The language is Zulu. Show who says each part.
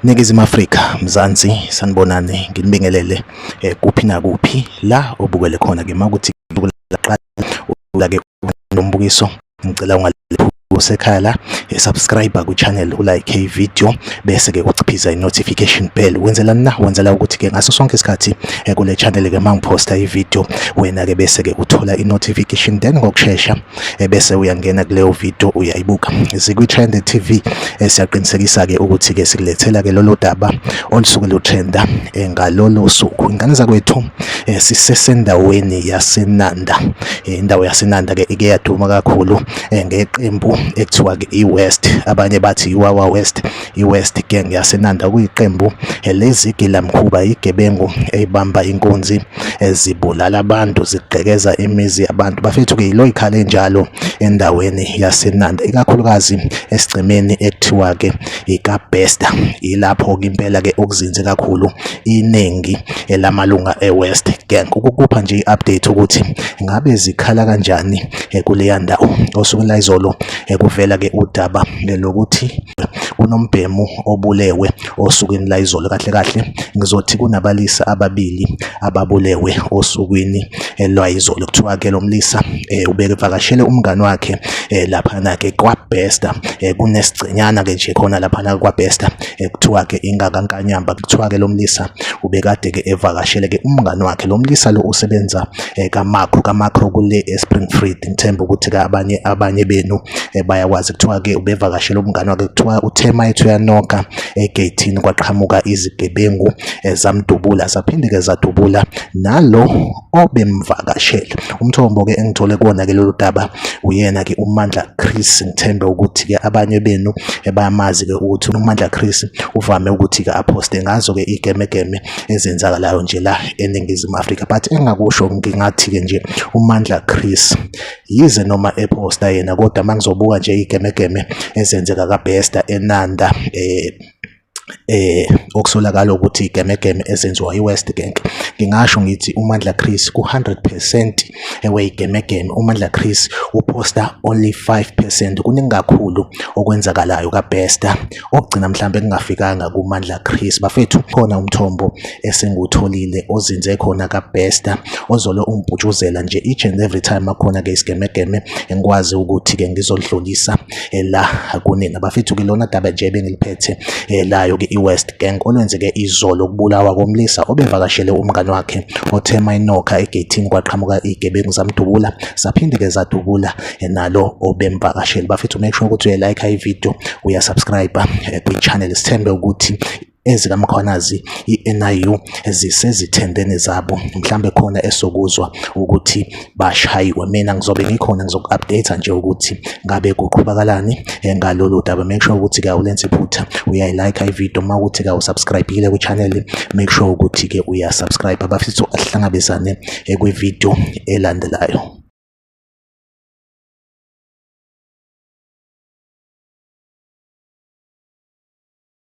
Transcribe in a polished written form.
Speaker 1: Ningizimu Afrika, Mzansi, sanibonani, nginibingelele kuphi nakuphi la obukele khona ke makuthi laqala ke nombukiso, ngicela ungalephuzi ekhaya la, subscribe ku-channel, ulike i-video, bese ke uciphiza i-notification bell. Wenzela na? Wenzela ukuthi ke ngaso sonke isikhathi kule channel ke mangiphosta i-video, wena ke bese ke uthola i-notification, then ngokushesha bese uyangena kuleyo video, uyayibuka. Sikwi-Trend TV, siyaqinisekisa ke ukuthi ke sikulethela ke lolo daba olusuke lutrenda ngalolo suku. Ingane zakwethu, sisesendaweni yaseNanda. Indawo yaseNanda ke ike yaduma kakhulu ngeqembu ekuthiwa ke i-West, abanye bathi iWawa West, i-West Gang yaseNanda, kuyiqembu lezigilamkhuba, igebengu eyibamba inkunzi, ezibulala abantu, zigqekeza imizi yabantu. Bafethu ke yilo ikhala enjalo endaweni yaseNanda, ikakhulukazi esigcemeni ekuthiwa ke ikaBester. Ilapho ke impela ke okuzinze kakhulu iningi elamalunga eWest Gang. Ukukupha nje i-update ukuthi ngabe zikhala kanjani kuleya ndawo, osukwini layizolo kuvela ke udaba lokuthi kunombhemu obulewe osukwini layizolo. Kahle kahle ngizothi kunabalisa ababili ababulewe osukwini lwayizolo. Kuthiwa ke lo mlisa ubeke evakashele umngani wakhe laphana ke kwaBester, kunesigcinyana ke nje khona laphana kwaBester kuthiwa ke ingakankanyamba. Kuthiwa ke lo mlisa ubekade ke evakashele ke umngani wakhe. Lo mlisa lo usebenza kaMakro, kaMakro kule eSpringfield. Ngithemba ukuthi ke abanye benu bayakwazi. Kuthiwa ke ubevakashela umngani wakhe. Kuthiwa uthe mayethi uyanoka egeyithini, kwaqhamuka izigebengu, zamdubula, zaphinde ke zadubula nalo obemvakashele. Umthombo ke engithole kuwona ke lolu daba uyena ke uMandla Chris. Ngithembe ukuthi ke abanye benu bayamazi ke ukuthi uMandla Chris uvame ukuthi ke aphoste ngazo ke igemegeme ezenzakalayo nje la eNingizimu Afrika. But engakusho, ngingathi ke nje uMandla Chris, yize noma eposta yena, kodwa mangizobuka nje igemegeme ezenzeka kaBester eNanda, okusolakala ukuthi igemegeme ezenziwa iWest Gang, ngingasho ngithi uMandla Chris ku-100% eweyigemegeme, uMandla Chris uposta only 5%. Kuningi kakhulu okwenzakalayo kaBester okugcina mhlambe kungafikanga kuMandla Chris. Bafethu, khona umthombo esengiwutholile ozinze khona kaBester ozolo ungiputshuzela nje each and every time akhona ke isigemegeme, engikwazi ukuthi ke ngizodlulisa la kunina. Bafethu ke lona daba nje bengiliphethe layo ke iWest Gang olwenzeke izolo, ukubulawa komlisa obevakashele umngani wakhe, othe mayinokha egeyithini kwaqhamuka igebengu, zamdubula, zaphinde ke zadubula nalo obemvakashele. Bafethu, make sure ukuthi uyalike i-video, uyasubscribe kwi-channel. Sithembe ukuthi ezikaMkhwanazi, i-NIU, zisezithendeni zabo, mhlambe khona esokuzwa ukuthi bashayiwe. Mina ngizobe ngikhona, ngizoku-update nje ukuthi ngabe kuqhubakalani ngalolu daba. Make sure ukuthi ke awulenzi iphutha, uyayilike i-video. Uma ukuthi ke awusubscribe-ile kwi-channel, make sure ukuthi ke uyasubscribe. Bafethu, ahlangabezane kwi-video elandelayo.